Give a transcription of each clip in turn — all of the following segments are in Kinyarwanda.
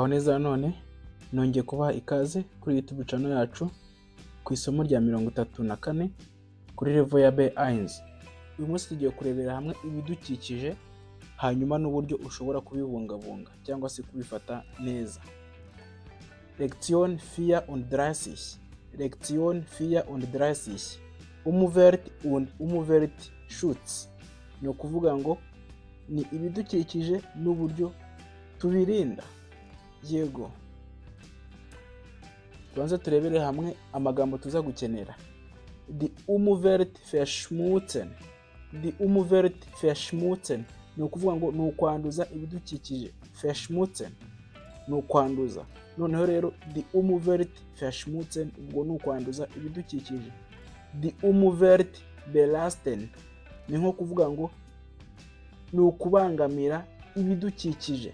Muraho neza. None nongeye kubaha ikaze kuri YouTube channel yacu ku isomo rya 34 kuri level ya B1. Uyu munsi tugiye kurebera hamwe ibidukikije, hanyuma n'uburyo ushobora kubibungabunga cyangwa se kubifata neza. Lektion 34, Lektion 34, Umwelt und Umweltschutz. Ni ukuvuga ngo ni ibidukikije n'uburyo tubirinda. Yego, tubanze turebere hamwe amagambo tuza gukenera. Die Umwelt verschmutzen, die Umwelt verschmutzen ni ukuvuga ngo ni ukwanduza ibidukikije. Verschmutzen ni ukwanduza. Noneho rero die Umwelt verschmutzen, ubwo ni ukwanduza ibidukikije. Die Umwelt belasten ni nko kuvuga ngo ni ukubangamira ibidukikije.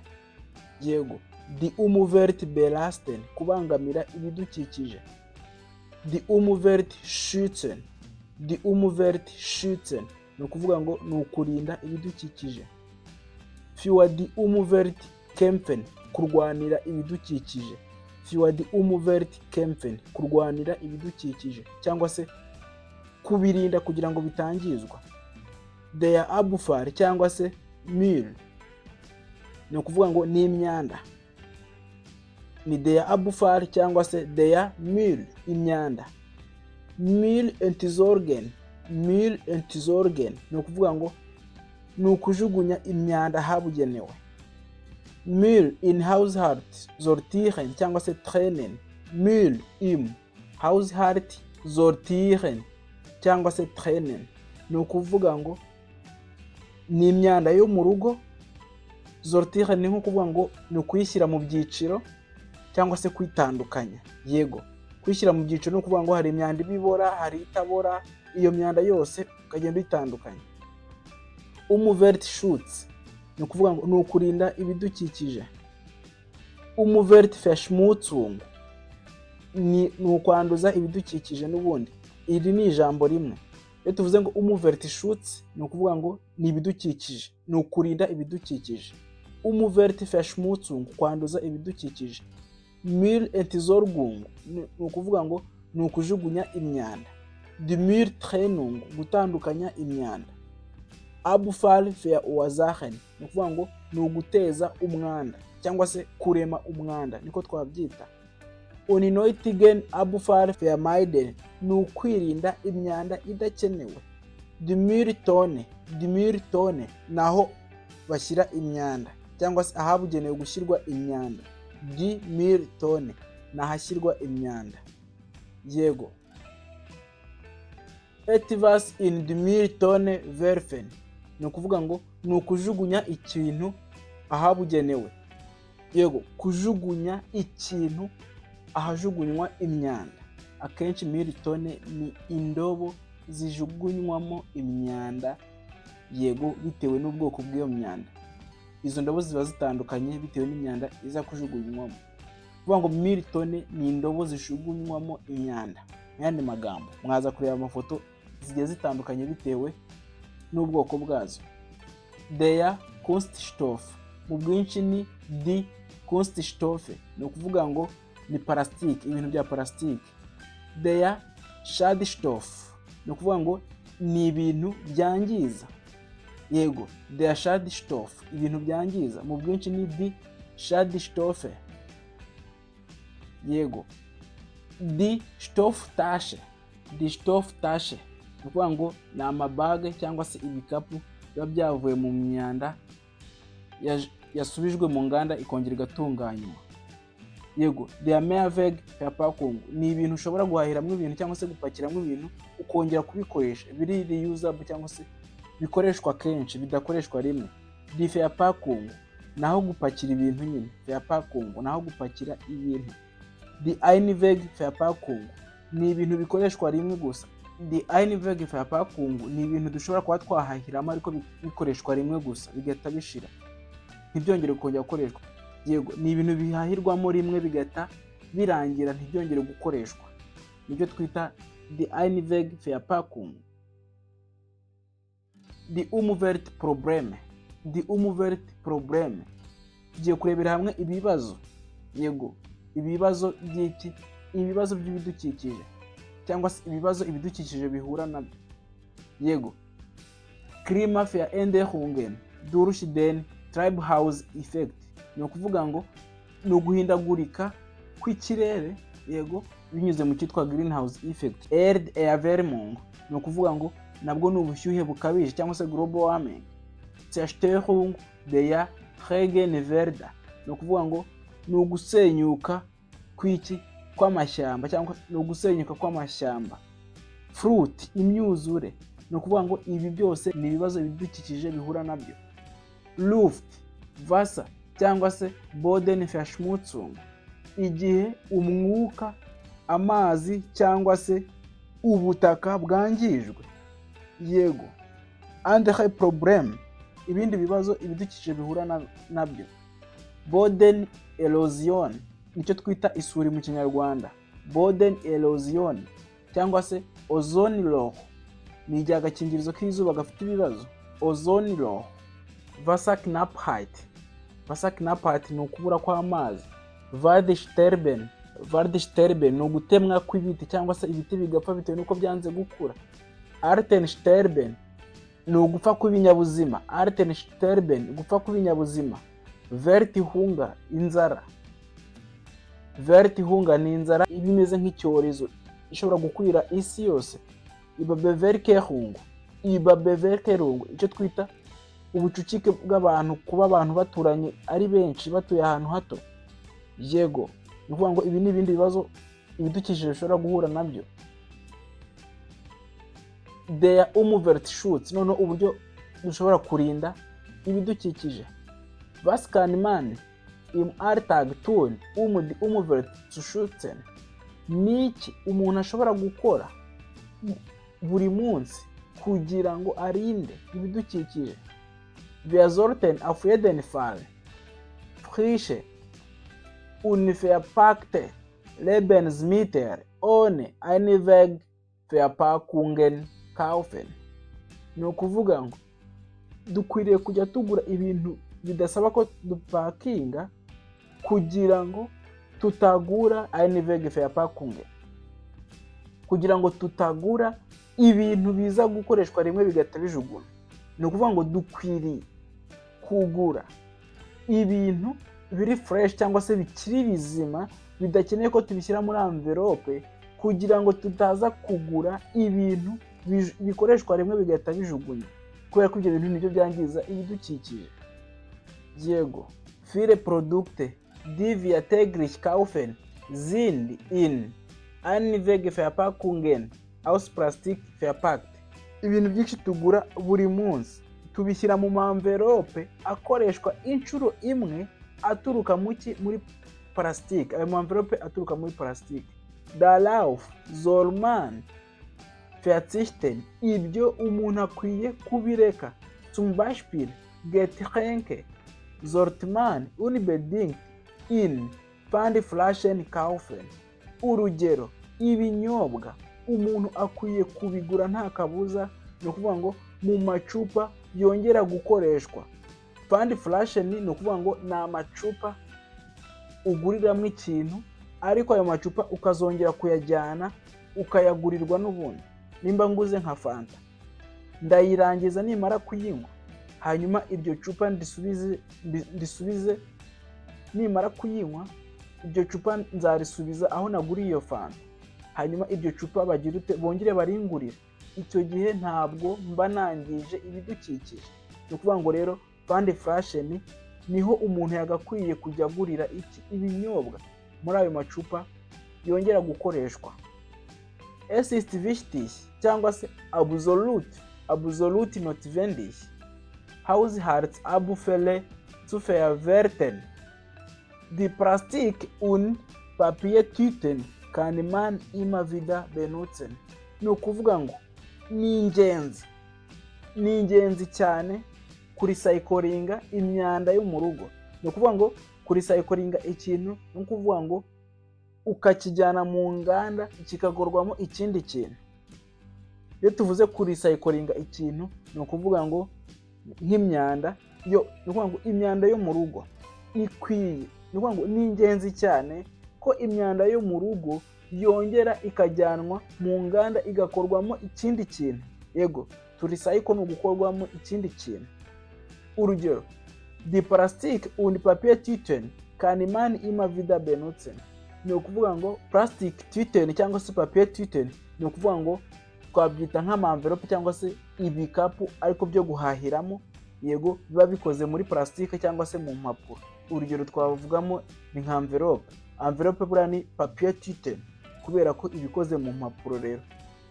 Yego, die Umwelt belasten, kubangamira ibidukikije. Die Umwelt schützen, die Umwelt schützen ni ukuvuga ngo ni ukurinda ibidukikije. Für die Umwelt kämpfen, kurwanira ibidukikije. Für die Umwelt kämpfen, kurwanira ibidukikije cyangwa se kubirinda kugira ngo bitangizwa. Der Abfall cyangwa se Müll ni ukuvuga ngo ni imyanda. Ni der Abfall cyangwa se der Müll, imyanda. Müll entsorgen, Müll entsorgen ni ukuvuga ngo ni ukujugunya imyanda ahabugenewe. Müll im Haushalt sortieren cyangwa se trennen, Müll im Haushalt sortieren cyangwa se trennen ni ukuvuga ngo ni imyanda yo mu rugo. Sortieren ni nko kuvuga ngo ni ukuyishyira mu byiciro cyangwa se kuyitandukanya. Yego, kuyishyira mu byiciro ni ukuvuga ngo hari imyanda iba ibora, hari itabora, iyo myanda yose ukagenda uyitandukanya. Umweltschutz ni ukuvuga ngo ni ukurinda ibidukikije. Umweltverschmutzung ni ukwanduza ibidukikije n'ubundi. Iri ni ijambo rimwe. Iyo tuvuze ngo Umweltschutz ni ukuvuga ngo ni ibidukikije, ni ukurinda ibidukikije. Umweltverschmutzung, kwanduza ibidukikije. Müllentsorgung ni ukuvuga ngo ni ukujugunya imyanda. Die Mülltrennung, gutandukanya imyanda. Abfall verursachen ni ukuvuga ngo ni uguteza umwanda cyangwa se kurema umwanda, niko twabyita. Unnötigen Abfall vermeiden ni ukwirinda imyanda idakenewe. Die Mülltonne, die Mülltonne ni aho bashyira imyanda cyangwa se ahabugenewe gushyirwa imyanda. Die Mülltonne ni ahashyirwa imyanda. Yego. Etwas in die Mülltonne werfen ni ukuvuga ngo ni ukujugunya ikintu ahabugenewe. Yego, kujugunya ikintu ahajugunywa imyanda. Akenshi Mülltonne ni indobo zijugunywamo imyanda, yego, bitewe n'ubwoko bw'iyo myanda. Izo ndobo ziba zitandukanye bitewe n'imyanda iza kujugunywamo. Kuvuga ngo Mülltonne ni indobo zijugunywamo imyanda. Mu yandi magambo, mwaza kureba amafoto, zigiye zitandukanye bitewe n'ubwoko bwazo. Der Kunststoff mu bwinshi ni die Kunststoffe, ni ukuvuga ngo ni parasitike, ibintu bya parasitike. Der Schadstoff ni ukuvuga ngo ni ibintu byangiza. Yego, der Schadstoff, ibintu byangiza, mu bwinshi ni die Schadstoffe. Yego, die Stofftasche, die Stofftasche ni ukuvuga ngo ni amabage cyangwa se ibikapu biba byavuye mu myanda yasubijwe mu nganda ikongera igatunganywa. Yego, der Mehrwegverpackung ni ibintu ushobora guhahiramo ibintu cyangwa se gupakiramo ibintu ukongera kubikoresha, biri reusable cyangwa se bikoreshwa kenshi, bidakoreshwa rimwe. Die Verpackung ni aho gupakira ibintu nyine, Verpackung ni aho gupakira ibintu. Die Einwegverpackung ni ibintu bikoreshwa rimwe gusa. Die Einwegverpackung ni ibintu dushobora kuba twahahiramo ariko bikoreshwa rimwe gusa bigahita bishira, ntibyongere kongera gukoreshwa. Yego, ni ibintu bihahirwamo rimwe bigahita birangira, ntibyongere gukoreshwa, nibyo twita die Einwegverpackung. Die Umweltprobleme, die Umweltprobleme, tugiye kurebera hamwe ibibazo. Yego, ibibazo by'iki? Ibibazo by'ibidukikije cyangwa se ibibazo ibidukikije bihura nabyo. Yego, Klimaveränderungen durch den Treibhauseffekt, ni ukuvuga ngo ni uguhindagurika kw'ikirere, yego, binyuze mu cyitwa greenhouse effect. Erderwärmung, ni ukuvuga ngo nabwo ni ubushyuhe bukabije cyangwa se global warming. Zerstörung der Regenwälder, ni ukuvuga ngo ni ugusenyuka kw'iki? Kw'amashyamba, cyangwa ni ugusenyuka kw'amashyamba. Flut, imyuzure. Ni ukuvuga ngo ibi byose ni ibibazo ibidukikije bihura nabyo. Luft, Wasser cyangwa se Bodenverschmutzung, igihe umwuka, amazi cyangwa se ubutaka bwangijwe. Yego, andere Probleme, ibindi bibazo ibidukikije bihura nabyo. Bodenerosion, nicyo twita isuri mu Kinyarwanda. Bodenerosion cyangwa se Ozonloch, ni igihe agakingirizo k'izuba gafite ibibazo. Ozonloch. Wasserknappheit, Wasserknappheit ni ukubura kw'amazi. Waldsterben, Waldsterben ni ugutemwa kw'ibiti cyangwa se ibiti bigapfa bitewe n'uko byanze gukura. Artensterben ni ugupfa kw'ibinyabuzima. Artensterben, gupfa kw'ibinyabuzima. Welthunger, inzara. Welthunger ni inzara iba imeze nk'icyorezo, ishobora gukwira isi yose. Überbevölkerung, Überbevölkerung, icyo twita ubucucike bw'abantu, kuba abantu baturanye ari benshi, batuye ahantu hato. Yego, ni ukuvuga ngo ibi ni ibindi bibazo ibidukikije bishobora guhura nabyo. Der Umweltschutz, noneho uburyo dushobora kurinda ibidukikije. Was kann man im Alltag tun, um die Umwelt zu schützen? Ni iki umuntu ashobora gukora buri munsi kugira ngo arinde ibidukikije? Wir sollten auf jeden Fall frische, unverpackte Lebensmittel ohne Einwegverpackungen kaufen. Ni ukuvuga ngo dukwiriye kujya tugura ibintu bidasaba ko dupakinga, kugira ngo tutagura Einwegverpackungen, kugira ngo tutagura ibintu biza gukoreshwa rimwe bigahita bijugunywa. Ni ukuvuga ngo dukwiriye kugura ibintu biri fresh cyangwa se bikiri bizima, bidakeneye ko tubishyira muri enveloppe, kugira ngo tutaza kugura ibintu bikoreshwa rimwe bigahita bijugunywa, kubera ko ibyo bintu nibyo byangiza ibidukikije. Yego, viele Produkte, die wir täglich kaufen, sind in Einwegverpackungen aus Plastik verpackt. Ibintu byinshi tugura buri munsi tubishyira mu ma enveloppe akoreshwa inshuro imwe, aturuka muki? Muri parasitike. Ayo ma enveloppe aturuka muri parasitike. Darauf soll man verzichten, ibyo umuntu akwiye kubireka. Zum Beispiel Getränke sollte man unbedingt in Pfandflaschen kaufen. Urugero, ibinyobwa umuntu akwiye kubigura nta kabuza, ni ukuvuga ngo mu macupa yongera gukoreshwa. Pfandflaschen, ni ukuvuga ngo ni amacupa uguriramo ikintu, ariko ayo macupa ukazongera kuyajyana ukayagurirwa n'ubundi. Nimba nguze nka fanta, ndayirangiza, nimara kuyinywa, hanyuma iryo cupa ndisubize. Nimara kuyinywa, iryo cupa nzarisubiza aho naguriye iyo fanta, hanyuma iryo cupa bagira ute? Bongere baringurire. Icyo gihe ntabwo mba nangije ibidukikije. Ni ukuvuga ngo rero Pfandflaschen niho umuntu yagakwiye kujya agurira iki? Ibinyobwa, muri ayo macupa yongera gukoreshwa. Es ist wichtig cyangwa se absolut notwendig, Haushaltsabfälle zu verwerten. Die Plastik- und Papiertüten kann man immer wieder benutzen. Ni ukuvuga ngo ni ingenzi, ni ingenzi cyane kurecyclinga imyanda yo mu rugo. Ni ukuvuga ngo kurecyclinga ikintu ni ukuvuga ngo ukakijyana mu nganda kikakorwamo ikindi kintu. Iyo tuvuze kurecyclinga ikintu, ni ukuvuga ngo nk'imyanda yo, ni ukuvuga ngo imyanda yo mu rugo ikwiye Ni ukuvuga ngo ni ingenzi cyane ko imyanda yo mu rugo yongera ikajyanwa mu nganda, igakorwamo ikindi kintu. Yego, to recycle ni ugukorwamo ikindi kintu. Urugero, die Plastik- und Papiertüten kann man immer wieder benutzen. Ni ukuvuga ngo Plastiktüten cyangwa se Papiertüten, ni ukuvuga ngo twabyita nk'ama enveloppe cyangwa se ibikapu ariko byo guhahiramo, yego, biba bikoze muri plastique cyangwa se mu mpapuro. Urugero twavugamo ni nka enveloppe. Enveloppe buriya ni Papiertüten kubera ko iba ikoze mu mpapuro. Rero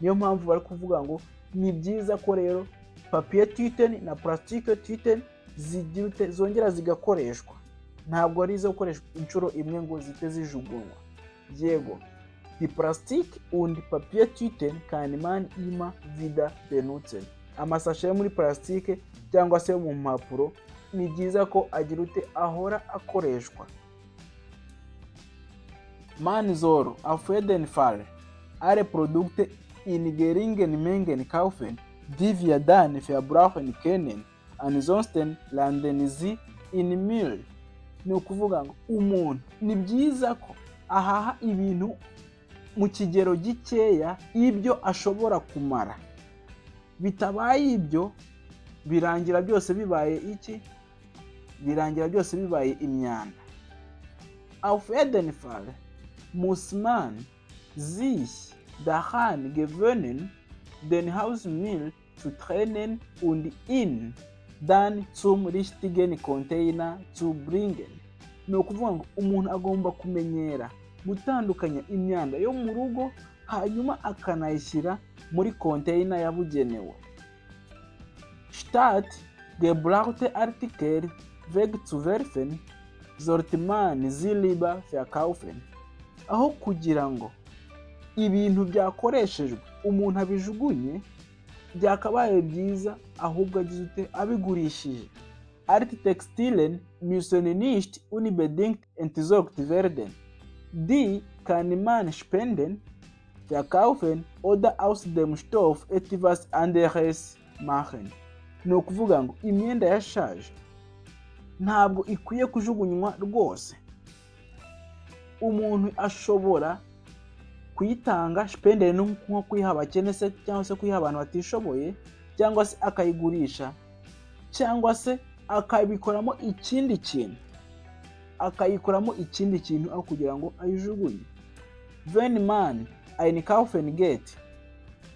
niyo mpamvu bari kuvuga ngo ni byiza ko rero Papiertüten na Plastiktüten zigira ute? Zongera zigakoreshwa, ntabwo ari izo gukoreshwa inshuro imwe ngo zihite zijugunywa. Yego, die Plastik- und Papiertüten kann man immer wieder benutzen. Amasashe yo muri plastique cyangwa se yo mu mpapuro ni byiza ko agira ute? Ahora akoreshwa. Man soll auf jeden Fall alle Produkte in geringen Mengen kaufen, die wir dann verbrauchen können, ansonsten landen sie im Müll. Ni ukuvuga ngo umuntu ni byiza ko ahaha ibintu mu kigero gikeya, ibyo ashobora kumara. Bitabaye ibyo, birangira byose bibaye iki? Birangira byose bibaye imyanda. Auf jeden Fall muss man sich daran gewöhnen, den Hausmüll zu trennen und ihn dann zum richtigen Container zu bringen. Ni ukuvuga ngo umuntu agomba kumenyera gutandukanya imyanda yo mu rugo, hanyuma akanayishyira muri container yabugenewe. Statt gebrauchte Artikel wegzuwerfen, sollte man sie lieber verkaufen. Aho kugira ngo ibintu byakoreshejwe umuntu abijugunye, byakabaye byiza ahubwo agize ute? Abigurishije. Alte Textilien müssen nicht unbedingt entsorgt werden. Die kann man spenden, verkaufen oder aus dem Stoff etwas anderes machen. Ni ukuvuga ngo imyenda yashaje ntabwo ikwiye kujugunywa rwose. Umuntu ashobora kuyitanga, spenden nko kuyiha abakene se, cyangwa se kuyiha abantu batishoboye, cyangwa se akayigurisha, cyangwa se akabikoramo ikindi kintu, akayikoramo ikindi kintu aho kugira ngo ayijugunye. Wenn man einkaufen geht,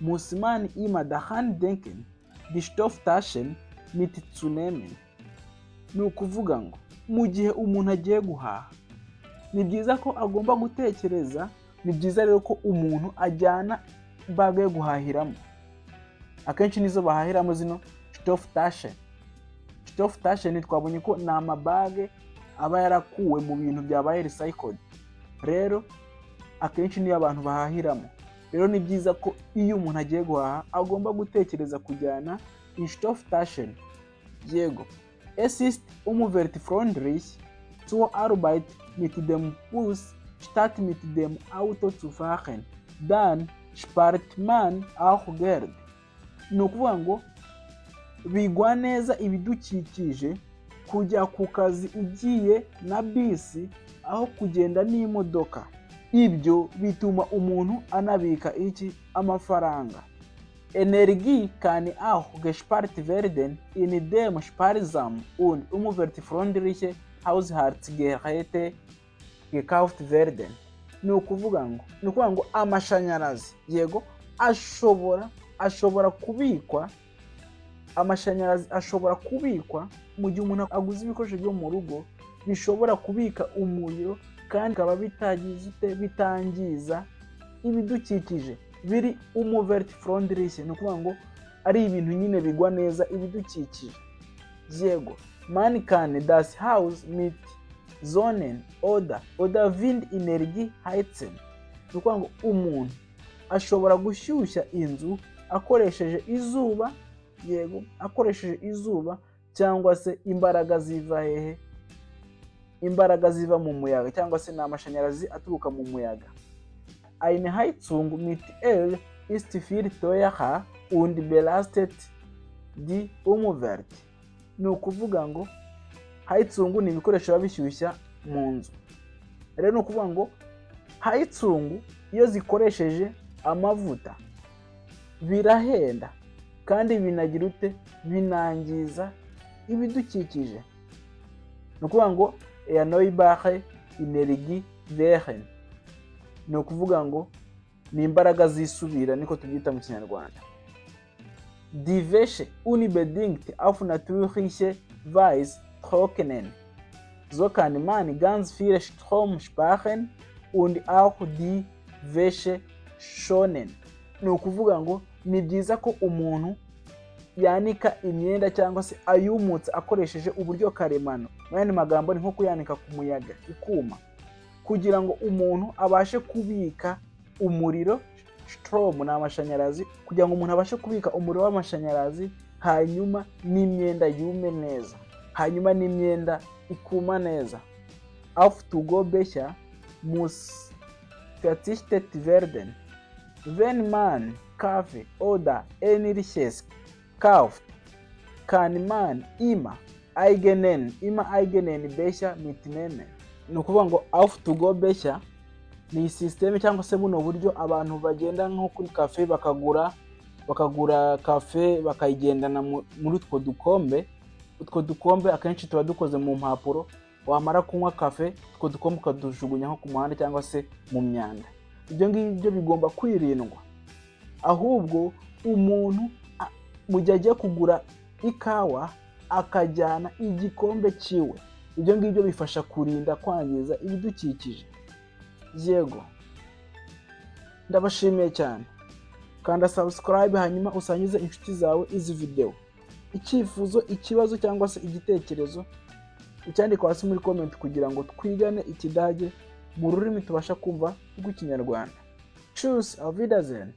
muss man immer daran denken, die Stofftaschen mitzunehmen. Ni ukuvuga ngo mu gihe umuntu agiye guhaha, ni byiza ko agomba gutekereza, ni byiza rero ko umuntu ajyana bag yo guhahiramo. Akenshi nizo bahahiramo zino Stofftaschen. Stofftaschen twabonye ko ni ama bag aba yarakuwe mu bintu byabaye recycled. Rero akenshi niyo abantu bahahiramo. Rero ni byiza ko iyo umuntu agiye guhaha agomba gutekereza kujyana Stofftaschen. Yego. Es ist umweltfreundlich, zur Arbeit mit dem Bus statt mit dem Auto zu fahren. Dann spart man auch Geld. Ni ukuvuga ngo bigwa neza ibidukikije kujya ku kazi ugiye na bisi aho kugenda n'imodoka. Ibyo bituma umuntu anabika iki? Amafaranga. Energie kann auch gespart werden, indem sparsam und umweltfreundliche Haushaltsgeräte gekauft werden. Ni ukuvuga ngo amashanyarazi, yego, ashobora kubikwa. Amashanyarazi ashobora kubikwa mu gihe umuntu aguze ibikoresho byo mu rugo bishobora kubika umuriro kandi bikaba bitagize bitangiza ibidukikije, biri umweltfreundlich. Ni ukuvuga ngo ari ibintu nyine bigwa neza ibidukikije. Yego. Man kann das Haus mit Sonnen- oder Windenergie heizen. Ni ukuvuga ngo umuntu ashobora gushyushya inzu akoresheje izuba, yego, akoresheje izuba cyangwa se imbaraga ziva hehe? Imbaraga ziva mu muyaga cyangwa se ni amashanyarazi aturuka mu muyaga. Eine Heizung mit Öl ist viel teurer und belastet die Umwelt. Ni ukuvuga ngo Heizung ni ibikoresho biba bishyushya mu nzu. Rero ni ukuvuga ngo Heizung iyo zikoresheje amavuta birahenda kandi binagira ute? Binangiza ibidukikije. Ni ukuvuga ngo erneuerbare Energiequellen, ni ukuvuga ngo ni imbaraga zisubira, niko tubyita mu Kinyarwanda. Die Wäsche unbedingt auf natürliche Weise trocknen. So kann man ganz viel Strom sparen und auch die Wäsche schonen. Ni ukuvuga ngo ni byiza ko umuntu yanika imyenda cyangwa se ayumutse akoresheje uburyo karemano. Mu yandi magambo, ni nko kuyanika ku muyaga ikuma, kugira ngo umuntu abashe kubika umuriro. Strom ni amashanyarazi. Kugira ngo umuntu abashe kubika umuriro w'amashanyarazi, hanyuma n'imyenda yume neza, hanyuma n'imyenda ikuma neza. Auf to go Becher muss verzichtet werden. Wenn man Kaffee oder Ähnliches kauft, kann man immer eigenen Becher mitnehmen. Ni ukuvuga ngo auf to go Becher ni sisiteme cyangwa se buno buryo abantu bagenda nko kuri kafe bakagura kafe bakayigendana muri utwo dukombe. Utwo dukombe akenshi tuba dukoze mu mpapuro. Wamara kunywa kafe, utwo dukombe ukadujugunya nko ku muhanda cyangwa se mu myanda. Ibyo ngibyo bigomba kwirindwa. Ahubwo umuntu mu gihe agiye kugura ikawa akajyana igikombe cyiwe. Ibyo ngibyo bifasha kurinda kwangiza ibidukikije. Yego, ndabashimiye cyane. Kanda subscribe, hanyuma usangize inshuti zawe izi videwo. Icyifuzo, ikibazo cyangwa se igitekerezo, ucyandike hasi muri comment, kugira ngo twigane Ikidage mu rurimi tubasha kumva rw'Ikinyarwanda. Tschüss, auf Wiedersehen.